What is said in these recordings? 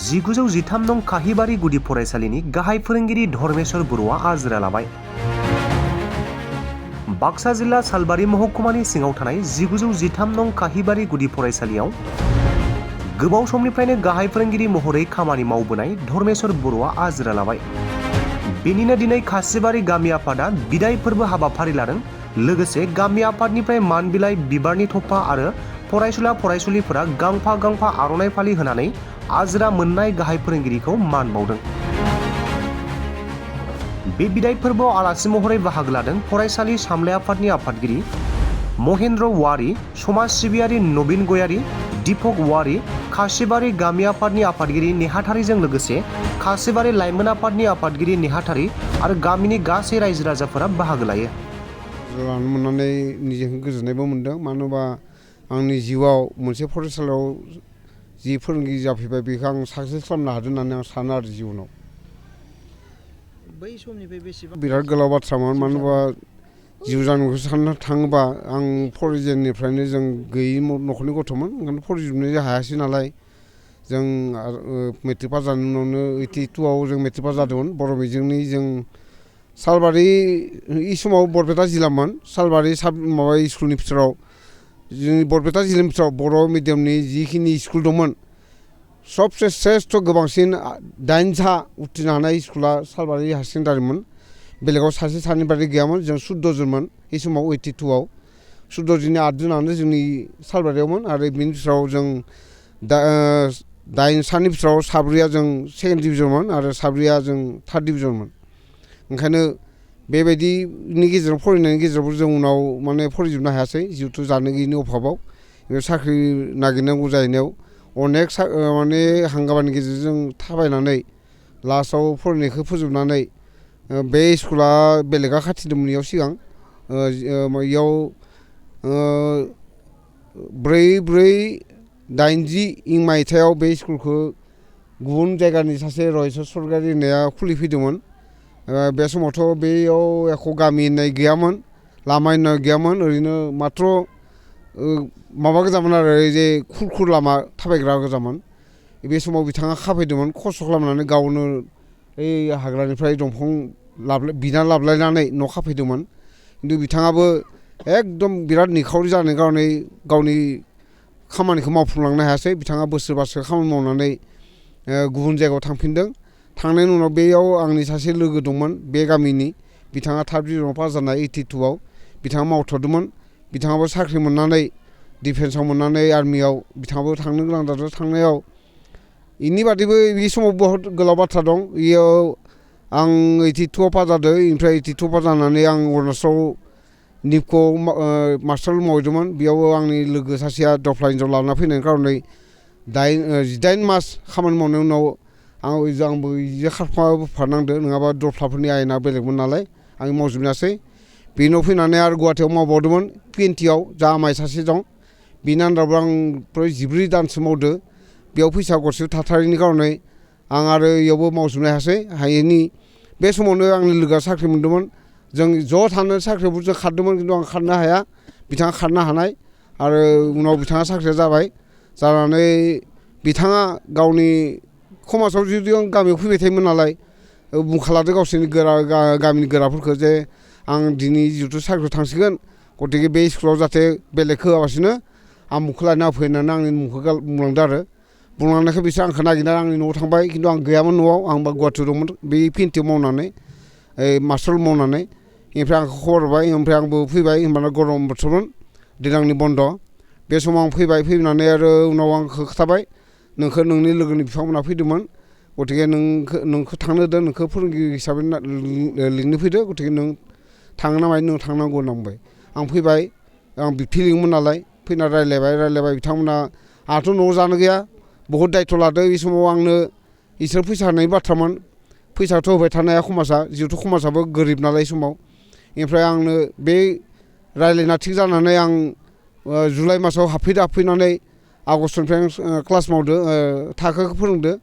1913 नं काहिबारि गुदि फरायसालिनि गाहाय फोरोंगिरि धर्मेश्वर बर'आ आजिरा लाबाय। बाक्सा जिल्ला सालबारि महकुमानि सिङाव थानाय 1913 नं काहिबारि गुदि फरायसालियाव गोबाव समनिफ्रायनो गाहाय फोरोंगिरि महरै खामानि मावबोनाय धर्मेश्वर बर'आ आजिरा लाबाय। बेनिनो दिनै खासिबारि गामि आफादा बिदाय फोरबो हाबाफारि लादों। लोगोसे गामि आफादनिफ्राय मान बिलाइ, बिबारनि थफा आरो फरायसुला फरायसुलिफोरा गांफा गांफा आर'नाइ फालि होनानै आजिरा मोननाय गाहाय फोरोंगिरिखौ मान बावदों। बे बिदाय फोरबोआव आलासि महरै बाहागो लादों फरायसालि सामलाय आफादनि आफादगिरि महेन्द्र वारि, समाज सिबियारि नबिन गयारि, दीपक वारि, खासिबारि गामि आफादनि आफादगिरि नेहाथारिजों लोगोसे खासिबारि लाइमोन आफादनि आफादगिरि नेहाथारि आरो गामिनि गासै रायजो राजाफोरा बाहागो लायो। लानो मोननानै निजेखौ गोजोननायबो मोनदों। मानो होनबा आंनि जिउआव मोनसे फरायसालियाव जि फोरोंगिरि जाफैबाय बेखौ आं साक्सेस खालामनो हादों होननानै आं सानो आरो जिउनाव। बै समनिफ्राय बेसेबां बिराद गोलाव बाथ्रामोन। मानो होनबा जिउ जानायखौ साननो थाङोबा आं फरायजेननिफ्रायनो जों गैयि न'खरनि गथ'मोन। ओंखायनो फरायजोबनो हायासै नालाय जों मेट्रिक पास जानायनि उनावनो 82आव जों मेट्रिक पास जादोंमोन बर' मिडियामनि। जों सालबारि इ समाव बरपेटा जिल्लामोन। सालबारि माबा स्कुलनि बिथोराव जोंनि बरपेटा जिल्लानि बिथोराव बर' मिडियामनि जिखिनि स्कुल दंमोन सबसे श्रेष्ठ गोबांसिन 8था उथ्रिनो हानाय स्कुला सालबारि हायार सेकेन्डारिमोन। बेलेगाव सासे सानै बादि गैयामोन। जों 14 जनमोन बे समाव 82आव। 14 जननि 8 जनानो जोंनि सालबारियावमोन आरो बिनि बिथोराव जों 8 सानि बिथोराव 4या जों सेकेन्ड डिभिजनमोन आरो 4या जों थार्ड डिभिजनमोन। ओंखायनो बेबायदिनि गेजेराव फरायनायनि गेजेरावबो जों उनाव माने फरायजोबनो हायासै जिहेथु जानो गैयिनि अभाबाव। साख्रि नागिरनांगौ जाहैनायाव अनेक माने हांगामानि गेजेरजों थाबायनानै लास्टआव फरायनायखौ फोजोबनानै बे स्कुला बेलेगा खाथिदोंमोन इयाव सिगां इयाव 4/4/80 मायथाइयाव बे स्कुलखौ गुबुन जायगानि सासे रयेश्वर सरकारि होननाया खुलिफैदोंमोन। बे समावथ' बेयाव एख' गामि होननाय गैयामोन, लामा होननाय गैयामोन। ओरैनो माथ्र' माबा गोजामोन आरो जे खुरखुर लामा थाबायग्रा गोजामोन। बे समाव बिथाङा खाफैदोंमोन खस्थ' खालामनानै गावनो ओइ हाग्रानिफ्राय दंफां बिना लाबलायनानै न' खाफैदोंमोन। खिन्थु बिथाङाबो एकदम बिराद निखावरि जानायनि खारनै गावनि खामानिखौ मावफुंलांनो हायासै। बिथाङा बोसोरबासो खामानि मावनानै गुबुन जायगायाव थांफिनदों। थांनायनि उनाव बेयाव आंनि सासे लोगो दंमोन बे गामिनि। बिथाङा थार्ड डिभिजनाव पास जानाय 82आव बिथाङा मावथ'दोंमोन। बिथाङाबो साख्रि मोननानै डिफेन्सआव मोननानै आर्मियाव बिथाङाबो थांनो गोनां जादों। थांनायाव इनि बादैबो बे समाव बहुत गोलाव बाथ्रा दं। इयाव आं 82आव पास जादों। ओमफ्राय 82 पास जानानै आं अरुणाचलाव निपक'आव मास्टार मावहैदोंमोन। बेयाव आंनि लोगो सासेया दफ्ला हिनजाव लाना फैनायनि खारनै 18 मास खामानि मावनायनि उनाव आंबो बिदि खारफानांदों। नङाबा दफ्लाफोरनि आयेना बेलेगमोन नालाय आं मावजोबनो हायासै। बेनि उनाव फैनानै आरो गुवाहाटियाव मावबावदोंमोन PNTआव जा आमाइ सासे दं। बिनि आन्दारावबो आं 14 दानसो मावदों। बेयाव फैसा गरसेबो थाथारिनि खारनै आं आरो इयावबो मावजोबनो हायासै। हायैनि बे समावनो आंनि लोगोआ साख्रि मोनदोंमोन। जों ज' थानो साख्रियावबो जों खारदोंमोन खिन्थु आं खारनो हाया। बिथाङा खारनो हानाय आरो उनाव बिथाङा साख्रिया जाबाय। जानानै बिथाङा गावनि समाजाव जुदि आं गामियाव फैबाय थायोमोन नालाय बुंखालादो गावसोरनि गामिनि गोराफोरखौ जे आं दिनै जिहेथु साख्रियाव थांसिगोन गतिके बे स्कुलाव जाहाथे बेलेगखौ होआलासिनो आमुखौ लायना होफै होननानै आंनि मुंखौ बुंलांदों आरो। बुंलांनायखाय बिसोर आंखौ नागिरनानै आंनि न'आव थांबाय। खिन्थु आं गैयामोन न'आव। आंबा गुवाहाटियाव दंमोन बे PNTआव मावनानै मास्टार मावनानै। ओमफ्राय आंखौ खबर हरबाय। ओमफ्राय आंबो फैबाय। होनबाना गरम बोथोरमोन दैज्लांनि बन्द'। बे समाव आं फैबाय। फैनानै आरो उनाव आंखौ खोथाबाय नोंखौ नोंनि लोगोनि बिफांमोनहा फैदोंमोन। गतिके नोंखौ थांनो होदों, नोंखौ फोरोंगिरि हिसाबै लिंनो फैदो। गतिके नों थाङो ना मायो नों थांनांगौ होनना बुंबाय। आं फैबाय। आं बिबथै लिङोमोन नालाय फैना रायज्लायबाय। बिथांमोना आंहाथ' न'आव जानो गैया बहुद दायथ' लादों। बे समाव आंनो इसोर फैसा होनायनि बाथ्रामोन। फैसाथ' होबाय थानो हाया समाजा, जिहेथु समाजाबो गोरिब नालाय समाव। ओमफ्राय आंनो बे रायज्लायना थिग जानानै आं जुलाइ मासाव हाबफैनानै आगष्टनिफ्राय आं क्लास मावदो, थाखोखौ फोरोंदो।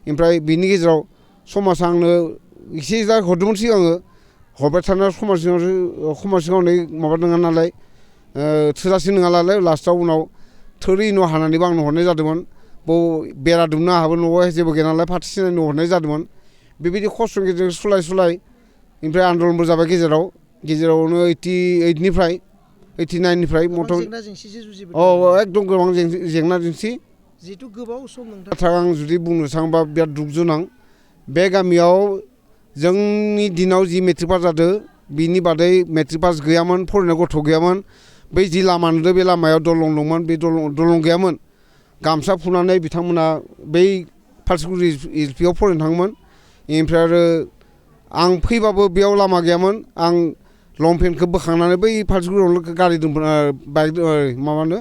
ओमफ्राय बिनि गेजेराव समाजा आंनो एसे हरदोंमोन सिगाङो। हरबाय थानाय समाज सिगाङाव माबा नङा नालाय थोजासे नङा नालाय लास्टआव उनाव थोरि न' हानानैबो आंनो हरनाय जादोंमोन। बेरा दुमनो हाबो न'आव जेबो गैया नालाय फाथो सिनायनो हरनाय जादोंमोन बेबायदि खस्थ'नि गेजेरजों सुलाय ओमफ्राय आन्दलनबो जाबाय गेजेरावनो 88निफ्राय 89निफ्राय जेंना जेंसिजों जुजिबोदों एकदम गोबां जेंना जेंसि जिहेथु गोबाव सम नोंथां बाथ्रा आं जुदि बुंनो थाङोबा बिराद दुखुनां बे गामियाव जोंनि दिनाव जि मेट्रिक पास जादों बिनि बादै मेट्रिक पास गैयामोन फरायनाय गथ' गैयामोन बै जि लामा नुदों बे लामायाव दलं दंमोन बे दलं गैयामोन गामसा फुनानै बिथांमोना बै फालसुगुरि एलपिआव फरायनो थाङोमोन ओमफ्राय आरो आं फैबाबो बेयाव लामा गैयामोन आं लंपेन्टखौ बोखांनानै बै फालसुगुरियावनो गारि बाइक माबानो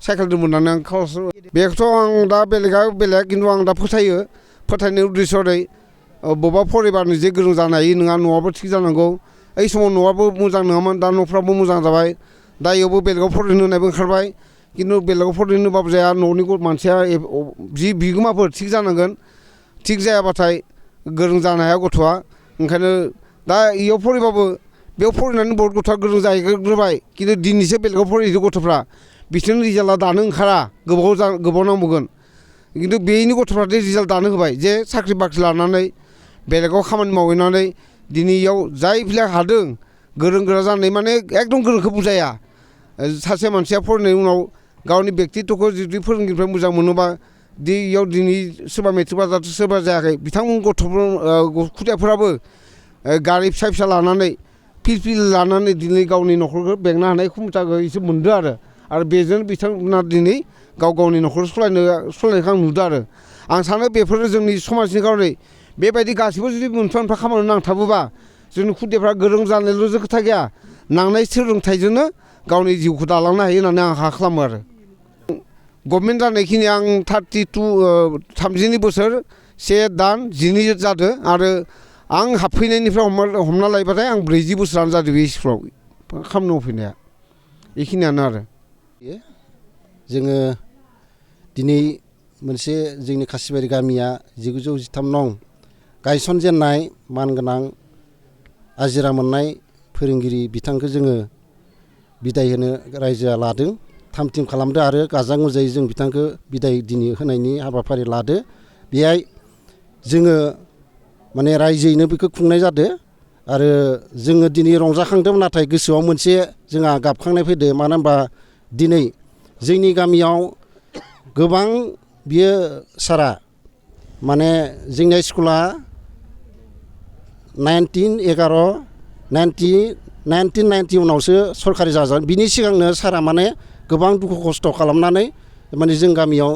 साइकेल दोनबोनानै आं बेखौथ' आं दा बेलेग खिन्थु आं दा फोथायनाय उद्देश्यरै बबेबा फरायबा निजे गोरों जानो हायो नङा न'आबो थिग जानांगौ ओइ समाव न'आबो मोजां नङामोन दा न'फ्राबो मोजां जाबाय दा इयावबो बेलेगाव फरायनो होनायबो ओंखारबाय खिन्थु बेलेगाव फरायनो होनोबाबो जाया न'नि मानसिया जि बिगोमाफोर थिग जानांगोन थिग जायाबाथाय गोरों जानो हाया गथ'आ ओंखायनो दा इयाव फरायबाबो बेयाव फरायनानै बहुत गथ'आ गोरों जाहैग्रोबाय खिन्थु दिनैसो बेलेगाव फरायहैदो गथ'फ्रा बिसोरनि रिजाल्टआ दानो ओंखारा गोबाव नांबावगोन खिन्थु बेनि गथ'फ्रा रिजाल्ट दानो होबाय जे साख्रि बाख्रि लानानै बेलेगाव खामानि मावहैनानै दिनै इयाव जायफ्रा हादों गोरों गोरा जानाय माने एकदम गोरोंखौ बुजाया सासे मानसिया फरायनायनि उनाव गावनि बेक्तित्वखौ जुदि फोरोंगिरिनिफ्राय मोजां मोनोबा दि इयाव दिनै सोरबा मेट्रिक पास जादों सोरबा जायाखै बिथांमोन खुदियाफोराबो गारि फिसा लानानै फिल लानानै दिनै गावनि न'खरखौ बेंनो हानाय क्षमताखौ एसे मोनदों आरो बेजों बिथांमोना दिनै गावनि न'खरखौ सालायनायखौ आं नुदों आं सानो बेफोरो जोंनि समाजनि खारनै बेबायदि गासैबो जुदि मोनफा मोनफा खामानियाव नांथाबोबा जोंनि खुदियाफ्रा गोरों जानायल'जों खोथा गैया नांनाय सोलोंथाइजोंनो गावनि जिउखौ दालांनो हायो होननानै आं आसा खालामो आरो गभर्नमेन्ट जानायखिनि आं 30 बोसोर 1 दान 12 जादों आरो आं हाबफैनायनिफ्राय हमना लायोबाथाय आं 40 बोसोरानो जादों बे स्कुलाव खामानि मावफैनाया बेखिनियानो आरो जोङो दिनै मोनसे जोंनि खासिबारि गामिया 1913 नं गायसनजेननाय मानगोनां आजिरा मोननाय फोरोंगिरि बिथांखौ जोङो बिदाय होनो रायजोआ लादों थाम-थिम खालामदो आरो गाजा गोमजायै जों बिथांखौ बिदाय दिनै होनायनि हाबाफारि लादो बेहाय जोङो माने रायजोयैनो बेखौ खुंनाय जादों आरो जोङो दिनै रंजाखांदोंमोन नाथाय गोसोआव मोनसे जोंहा गाबखांनाय फैदो मानो होनबा दिनै जोंनि गामियाव गोबां बियो सारा माने जोंनि स्कुला 1990 उनावसो सरकारि जाजादों बिनि सिगांनो सारा माने गोबां दुखु खस्थ' खालामनानै माने जों गामियाव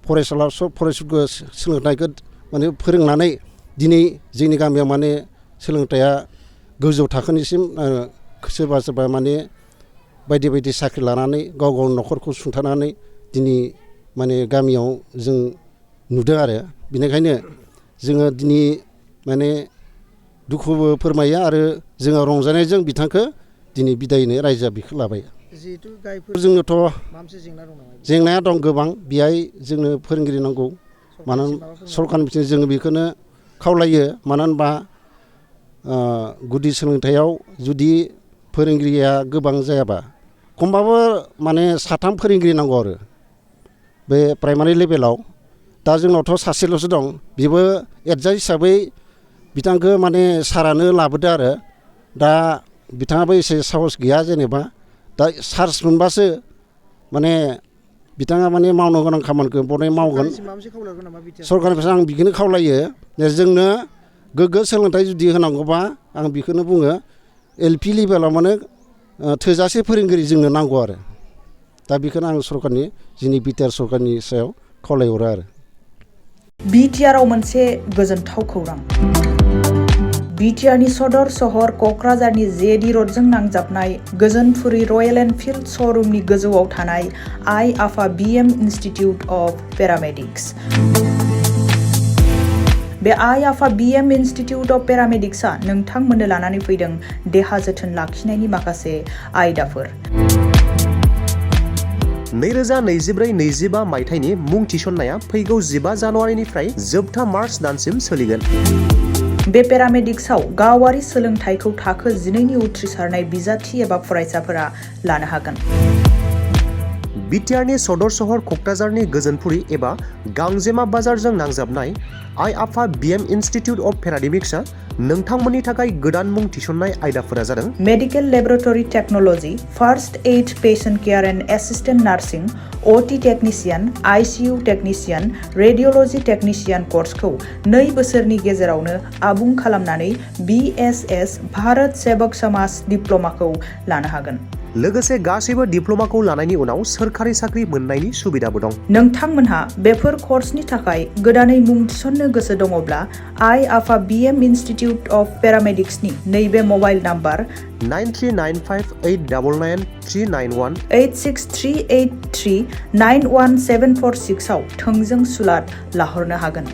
फरायसाफोरखौ सोलोंथाइखौ माने फोरोंनानै दिनै जोंनि गामियाव माने सोलोंथाइया गोजौ थाखोनिसिम सोरबा माने बायदि साख्रि लानानै गाव न'खरखौ सुंथानानै दिनै माने गामियाव जों नुदों आरो बेनिखायनो जोङो दिनै माने दुखुबो फोरमायो आरो जोङो रंजानायजों बिथांखौ दिनै बिदायनो रायजोआ बिखौ लाबाय जिहेथु जोङोथ' जेंना दं नामा जेंनाया दं गोबां बेहाय जोंनो फोरोंगिरि नांगौ मानो सरकारनिफ्राय जोङो बेखौनो खावलायो मानो होनबा गुदि सोलोंथाइयाव जुदि फोरोंगिरिया गोबां जायाबा खमबाबो माने 3 फोरोंगिरि नांगौ आरो बे प्राइमारि लेभेलाव दा जोंनावथ' सासेल'सो दं बेबो एडजास्ट हिसाबै बिथांखौ माने सारानो लाबोदो आरो दा बिथाङाबो एसे साहस गैया जेनेबा दा चार्ज मोनबासो माने बिथाङा माने मावनो गोनां खामानिखौ बनाय मावगोन सरकारनिफ्राय आं बेखौनो खावलायो जोंनो गोग्गो सोलोंथाइ जुदि होनांगौबा आं बेखौनो बुङो LP लेभेलाव माने थोजासे फोरोंगिरि जोंनो नांगौ आरो दा बेखौनो आं सरकारनि जोंनि बिटिआर सरकारनि सायाव खावलायहरो आरो बिटिआरआव मोनसे गोजोनथाव खौरां बिटिआरनि सदर सहर क'क्राझारनि जेडि रडजों नांजाबनाय गोजोनपुरि रयेल एनफिल्ड श'रुमनि गोजौआव थानाय आइ आफा BM इन्स्टिटिउट अफ पेरामेडिक्स बे आइ आफा BM इन्स्टिटिउट अफ पेरामेडिक्सआ नोंथांमोननो लानानै फैदों देहा जोथोन लाखिनायनि माखासे आयदाफोर 2024-25 मायथाइनि मुं थिसननाया फैगौ 15 जानुवारिनिफ्राय जोबथा मार्च दानसिम सोलिगोन बे पेरामेडिक्सआव गावारि सोलोंथाइखौ थाखो 12नि उथ्रिसारनाय बिजाथि एबा फरायसाफोरा लानो हागोन बिटिआरनि सदर सहर क'क्राझारनि गोजोनपुरि एबा गांजेमा बाजारजों नांजाबनाय आइ आफा बिएम इन्स्टिटिउट अफ पेरामेडिक्सआ नोंथांमोननि थाखाय गोदान मुं थिसननाय आयदाफोरा जादों medical laboratory technology, first aid patient care and assistant nursing, OT technician, ICU technician, radiology technician कर्सखौ 2 बोसोरनि गेजेरावनो आबुं खालामनानै BSS भारत सेवक समाज डिप्ल'माखौ लानो हागोन। लोगोसे गासैबो डिप्ल'माखौ लानायनि उनाव सोरखारि साख्रि मोननायनि सुबिदाबो दं। नोंथांमोनहा बेफोर कर्सनि थाखाय गोदानै मुं थिसननो गोसो दङब्ला आइ आफा बिएम इन्स्टिटिउट अफ पेरामेडिक्सनि नैबे मबाइल नाम्बार 9395899391 86383914746 आव थोंजों सुलाद लाहरनो हागोन।